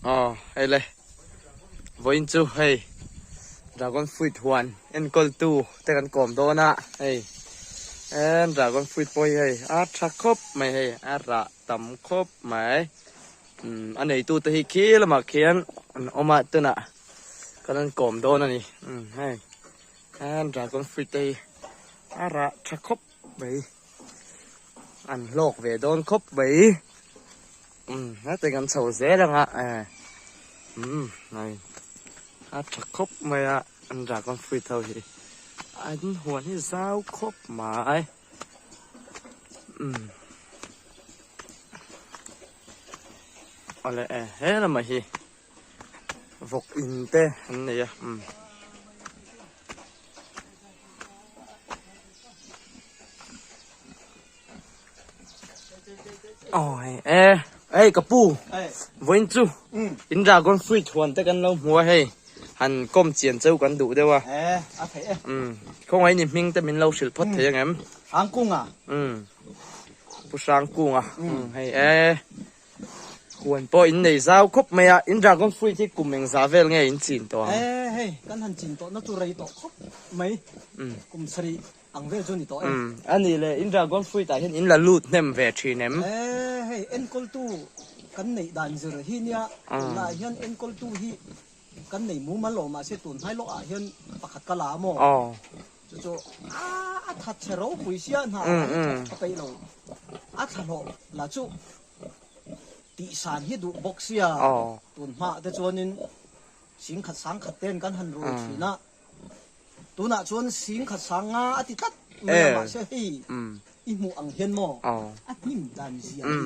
Aw hei le vawiin chu hei dragon fruit huan enkawl tu te kan kawm dawn a hei en dragon fruit pawh hi hei a tha khawp mai hei a rah tam khawp mai umm a neitu te hi khi lamah khian an awm a tunah kan rawn kawm dawn a ni umm hei en dragon fruit te hi a rah tha khawp mai an hlawk ve dawn khawp mai umm hetiang kan chho zel ang a eh umm hei a tha khawp mai a an dragon fruit ho hi an huan hi zau khawp mai umm awle eh he lamah hi vawk in te an nei a umm. Aw hei e hei ka pu vawiin chu in dragon fruit huan te kan lo hmu a hei han kawm chian cheu kan duh deuh a umm khawngaih ni hming te min lo hrilh phawt thei ang em umm pu Hrangkunga umm hei e. Huan pawh in nei zau khawp mai a, in dragon fruit hi kum engzah vel nge in chin tawh ang? E hei, kan han chin tawh na chu rei tawh khawp mai, kum sarih ang vel chu ni tawh e. A nih le, in dragon fruit ah hian in la lut hnem ve thin em? E hei, enkawltu kan neih dan zir hi nia, tunah hian enkawltu hi kan nei mumal lo mahse tun hnai lawk ah hian pakhat ka la a maw? Chu chu a that chhe ropui sia hna ah hi that tha peih lo a thla hlawh la chu tih san hi duh bawk sia tun hma te chuanin sing khat sang khat ten kan han rui thin a tunah chuan sing khat sang nga a ti tlat mai a mahse hei i hmuh ang hian maw a hnim dan zia hi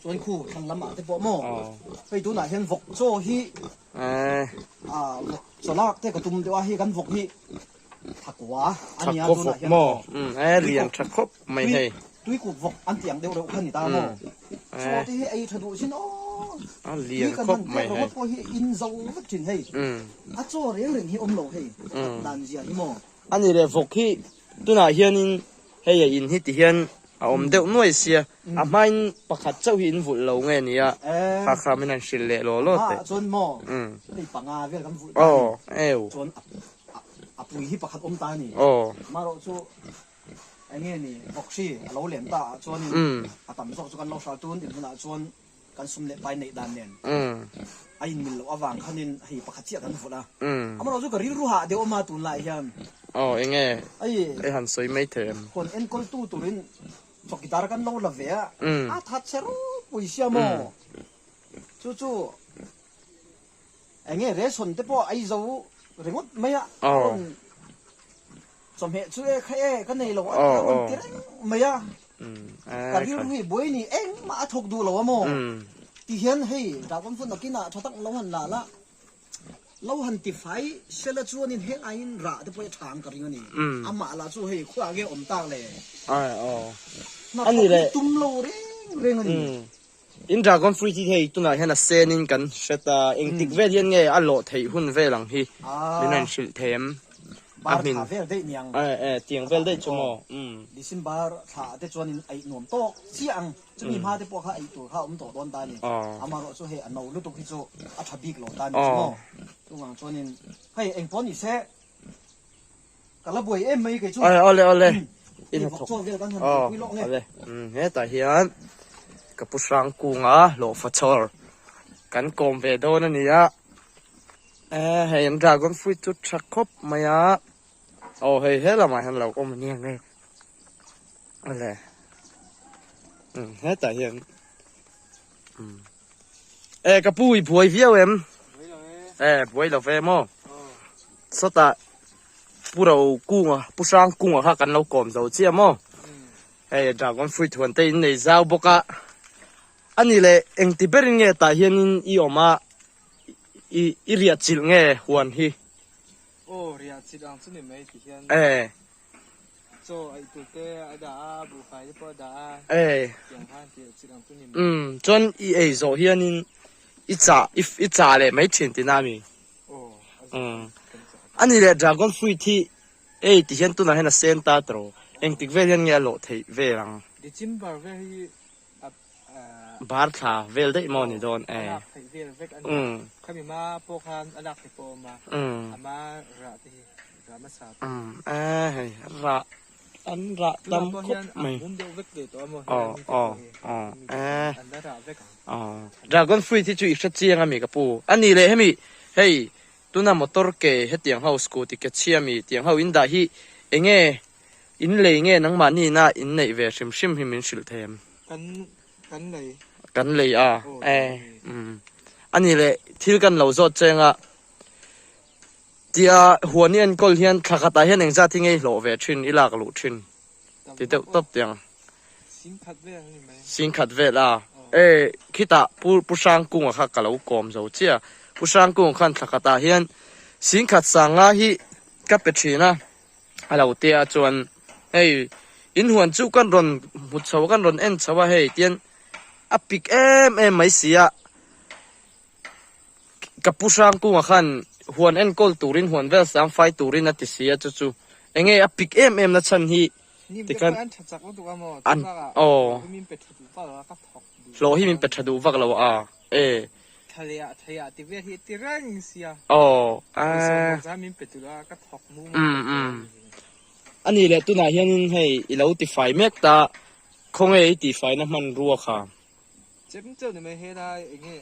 chuan khu thlang lamah te pawh maw hei tunah hian vawk chaw hi vawk chaw lak te ka tum deuh a hei kan vawk hi Thakua a nia tunah hian maw e lian tha khawp mai hei tui kuk vawk an tiang deuh reuh kha ni ta maw chaw te hi ei tha duh sin aw a lian khawp mai hei pawh hi in zo vek thin hei a chaw reng reng hi awm lo hei dan zia hi maw a ni le vawk hi tunah hianin hei a in hi ti hian a awm deuh nuai sia a hmain pakhat chauh hi in vulh lo nge nia kha kha min han hrilh leh law law teh chuan maw hei panga vel kan vulh aw eu chuan a pui hi pakhat awm ta a ni. Amaherawh chu eng nge ni vawkhri a lo lem ta ah chuanin a tam zawk chu kan lo hral tun din hunah chuan kan sum leh pai neih dan nen a inmil loh avang khanin hei pakhat chiah kan vulh a. Amaherawh chu ka rilru hah deuh awm a tunlai hian. Aw eng nge i han sawi mai thei em? Huan enkawltu turin chawkidar kan lo la ve a, a that che ropui sia maw? Chu chu. Enge ration te pawh ei zo ringawt mai a, a rawn chawhmeh chu e kha e ka nei lo a rawn ti reng mai a, ka rilru hi buai ni engmah a thawk duh lo a maw ti hian hei Dragon Fruit nakinah tha tak lo han la la, lo han ti fai sela chuanin heng aiin rah te pawh hi a tha ang ka ring a ni, amah lah chu hei khuaah nge awm tak le, hna thawk hi tum lo reng reng a ni. In dragon fruit hi hei tunah hian a sen in kan hre ta, engtik vel hian nge a lawh theih hun vel ang hi min rawn hrilh thei em? A hmin. Bar thla vel daih niang. E e tiang vel daih chu maw? Umm. December thla te chuan in eih nuam tawk chiah ang, chumi hma te pawh kha eih tur kha a awm tawh dawn ta a ni. Amaherawh chu hei a no lutuk hi chu a tha bik lo ta a ni chu maw? Chuvang chuan in hei engpawh ni se ka la buai em mai kei chu. Awle awle awle. In hnathawk. Aw awle. Umm hetah hian ka pu Hrangkunga hlawhfa chhawr kan kawm ve dawn a ni a. E hei an dragon fruit chu tha khawp mai a. Aw hei he lamah hian lo awm a nia nge. Awle. Umm hetah hian umm e ka pu i buai viau em? E buai lo ve maw? Sawtah Pu Ro Kunga, Pu Hrang Kunga kha kan lo kawm zo chiah maw? Hei dragon fruit huan te in nei zau bawk a. A ni leh engti berin nge tah hianin i awm a, i i riah chilh nge huan hi? Aw riah chilh ang chu ni mai ti hian. E. Chaw eih tur te a dah a, buhfai te pawh a dah a. E. Tiang khan riah chilh ang chu ni mai. Umm chuan i ei zawh hianin i chah i chah leh mai thin tina mi? A ni leh dragon fruit hi ei ti hian tunah hian a sen ta tawh engtik vel hian nge a lawh theih vel ang? December vel hi a Bar thla vel daih maw ni dawn e. A lak theih vel vek a nia. Khami hma pawh khan a lak theih pawh a awm a, a hma rah te hi, rah hmasa te hi. E hei rah an rah tam khawp mai. A bum deuh vek leh tawh a maw helai mi te pawh hi. An la rah vek ang. Dragon fruit hi chu i hre chiang a mi ka pu. A nih leh hemi hei tuna motor ke hetiang ho scooty ke chhia mi tiang ho in dah hi enge In lei nge nangmahni ina in neih ve hrim hrim hi min hrilh thei em? Kan kan lei. Kan lei a, e umm. A nih leh thil kan lo zawt cheng a, tia huan i enkawl hian thla khatah hian engzat hi ngei hlawh ve thin i lak luh thin ti deuh tawp tiang. Singkhat vel a ni mai. Singkhat vel a, e khitah Pu Pu Hrangkunga kha ka lo kawm zo chiah. Pu Hrangkunga khan thla khatah hian singkhat sanga hi ka pe thin a. A lo tia chuan hei in huan chu kan rawn hmu chho a kan rawn en chho a hei tian a pik em em mai si a ka pu hrang kungah khan huan enkawl turin huan vel sang fai turin a ti si a chu chu enge a pik em em na chhan hi tikhan an aw hlawh hi min pe tha duh vak lo a e. Thla leh ah thei ah ti vel hi ti reng sia. Aw Pawisa hmuh zan min pe tur a ka thawk mu mai umm umm. A nih leh tunah hianin hei i lo tifai mek ta khawnge i tihfaina hmanrua kha. Chem cheu ni mai helai enge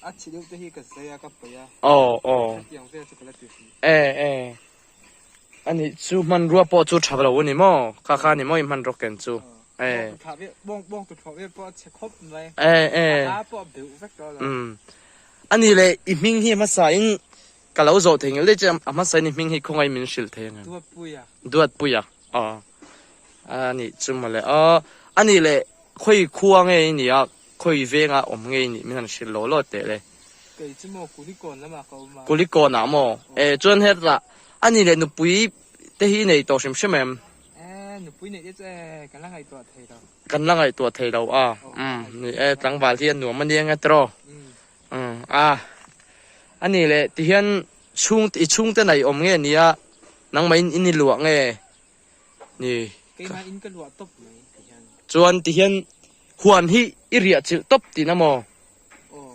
a chhi deuh te hi ka zai a ka paih a. Aw aw. Hetiang vel chu ka la ti hrih. E e. A nih chu hmanrua pawh chu tha lo a ni maw? Kha kha a ni maw i hmanraw ken chu? E. Bawng tuthlawh vel pawh a chhe khawp mai. E e. A ha pawh a beuh vek tawh lo. Umm. A nih leh i hming hi hmasa in ka lo zawh thei ngel daih che a hmasa in i hming hi khawngaih min hrilh thei ang em? Duatpuia. Duatpuia. Aw. A nih chu mawle. Aw. A nih leh khawi khua nge i nih a Khawi venga awm ngei nih min han hrilh law law teh le. Kei chu maw Kulikawn lamah ka awm a. Kulikawnah maw? E chuan hetah a ni leh nupui te hi i nei tawh hrim hrim em? E nupui neih te chu e kan la ngaihtuah thei lo. Kan la ngaihtuah thei lo a. Umm ni e tlangval hi a nuam a nia nge tiraw? Umm a a ni leh tihian chhung i chhungte nei awm nge nia nangmah in i luah nge? Ni. Keimah in ka luah tawp mai ti hian. Chuan ti hian huan hi i riah chilh tawp tihna maw? Aw.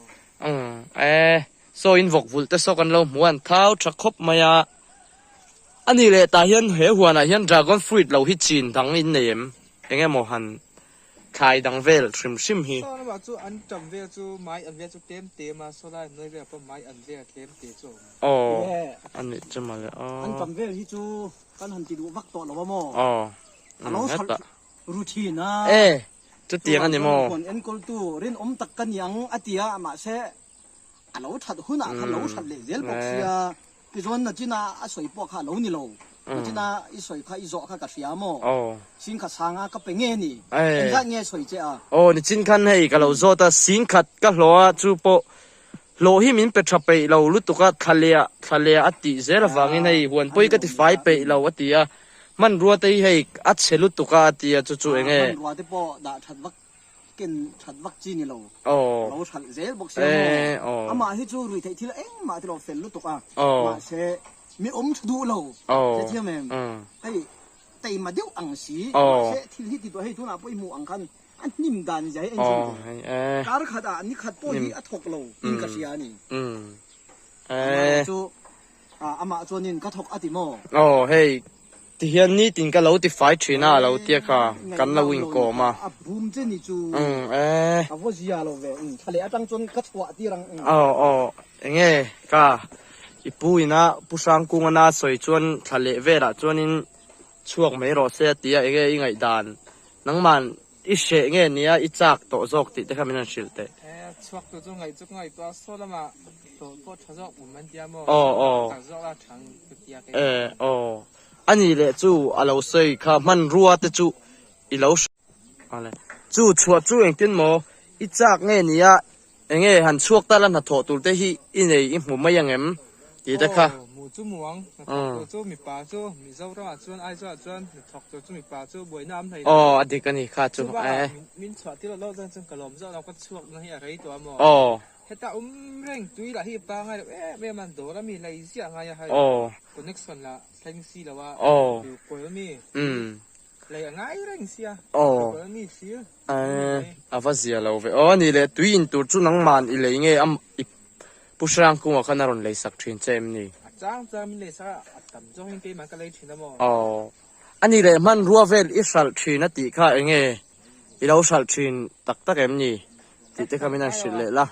Umm e, saw in vawk vulh te saw kan lo hmu a an thau tha khawp mai a. A nih leh tah hian he huanah hian dragon fruit lo hi chin dang in nei em? Eng emaw han thlai dang vel hrim hrim hi. Saw lamah chu an tam vel chu mai an vel chu tlem tlem a, saw lai hnuai velah pawh mai an vel tlem te chu a awm. Aw, a nih chu mawle aw. An tam vel hi chu Kan han ti duh vak tawh lo a maw? Aw. A lo hralh ru thin a. E, chutiang a ni maw? Chuan enkawltu rinawm tak ka ni ang a ti a, mahse a lo that hunah khan lo hralh leh zel bawk sia. Tichuan Nachina a sawi pawh kha a lo ni lo. Nachina i sawi kha i zawh kha ka hria maw? Singkhat sanga ka pe nge ni? Engzat nge sawi che a? Aw, nichin khan hei ka lo zawt a, singkhat ka hlawh a, chu pawh Hlawh hi min pe tha peih lo lutuk a, thla leh ah thla leh ah a tih zel avangin hei huan pawi ka ti fai peih lo a ti a, hmanrua te hi hei a chhe lutuk a a ti a chu chu eng nge? Hmanrua te pawh dah that vak ken that vak chi ni lo, lo hralh zel bawk sia maw? Amah hi chu ruihtheih thil engmah te lo fel lutuk a, mahse mi awm tha duh lo, hrethiam em? Hei taima deuh ang si, mahse thil hi ti duah hei tunah pawh i hmuh ang khan A hnim dan zia hi a inchhung thei. Kar khat ah ni khat pawh hi a thawk lo in ka hria a ni. Amah chu amah chuanin ka thawk a ti maw? Aw hei tihian nitin ka lo ti fai thin a a lo tia kha kan lo inkawm a. A bum che ni chu a vaw zia lo ve. Thla leh atang chuan ka chhuah tir ang. Aw aw enge ka i pu ina Pu Hrangkunga na sawi chuan thla leh velah chuanin Chhuak mai rawh se a ti a, enge i ngaihdan? Nangman i hreh nge nia i chak tawh zawk tih te kha min han hrilh teh. E, chhuak tur chu ngaih chu ka ngaihtuah a, saw lamah hlawh pawh tha zawk um an tia maw? Aw, aw. Kal zawk la thang ka tia kei. E, aw. A nih leh chu a lo sawi kha hmanrua te chu i lo hre. Ale. Chu chhuah chu engtin maw i chak nge nia Enge han chhuak ta la hnathawh tur te hi i nei i hmu mai ang em tih te kha. Aw, mu chu mu ang. Hnathawk tur chu mipa chu Mizoram ah chuan Aizawl ah chuan hnathawk tur chu mipa chu buaina am hlei lo. Aw, a dik a ni kha chu. Chu bakah min chhuah tir loh chuan chuan ka lawm zawk lo ka chhuak na hi a rei tawh a maw. Aw. Heta awm reng tui lah hi pa ngai lo em em a, dawr a mi lei ziah ngai a hei. Aw. Connection lah thleng si lo a. Aw. Kawi a mi. Umm. Lei a ngai reng sia. Aw. Mi thlir. A va zia lo ve. Aw ni le tui in tur chu nangman i lei nge a i Pu Hrangkunga khan a rawn lei sak thin che em ni? A chang chang min lei sak a, a tam zawk in keimah ka lei thin a maw? Aw. A ni le hmanrua vel i hralh thin a tih kha enge i lo hralh thin tak tak em ni? Tih te kha min han hrilh leh la.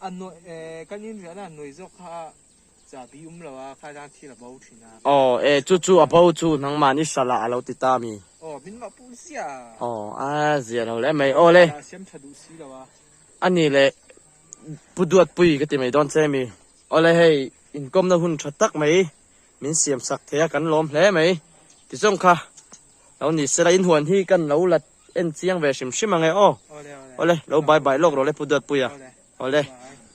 A nawi kan inriahna a nawi zawk kha Chahbi um lo a, khai dang thil a bo thin a. Aw, e chu chu a bo chu nangmah ni hralh ah a lo ti ta mi. Aw, min mah pu zia. Aw, a zia lo leh mai. Aw le. A siam tha duh si lo a. A ni le, Pu Duatpui ka ti mai dawn che mi. Aw le hei, inkawmna hun tha tak mai min siam sak thei a, kan lawm hle mai. Tichuan kha, lo ni sela inhuan hi kan lo la en chiang ve hrim hrim ang e aw. Aw le, lo bye bye lawk rawh le Pu Duatpuia. Awle,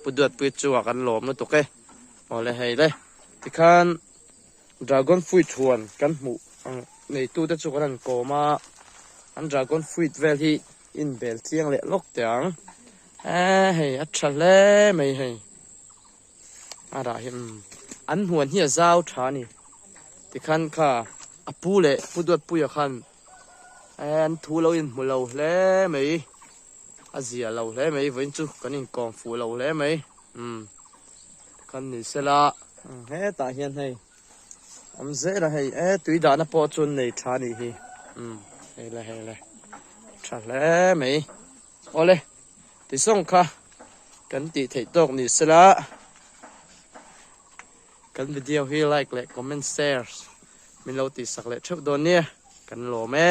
Pu Duatpui chungah kan lawm lutuk e. Awle hei le, tikhan dragon fruit huan kan hmuh ang neitute chu kan han kawm a, an dragon fruit vel hi inbel chiang leh lawk teh ang. Eee hei a tha hle mai hei, a rah hi umm an huan hi a zau tha a ni. Tikhan kha a pu leh Pu Duatpuia khan eee an thu lo inhmu lo hle mai. A zia lo hle mai vawiin chu kan inkawm fuh lo hle mai umm kan ni sela hetah hian hei awm zel a hei e tui dahna pawh chu an nei tha a nih hi umm hei le hei le tha hle mai awle tisawng kha kan tih theih tawk ni sela kan video hi like leh comment share min lo tihsak leh theuh dawn nia kan lawm e.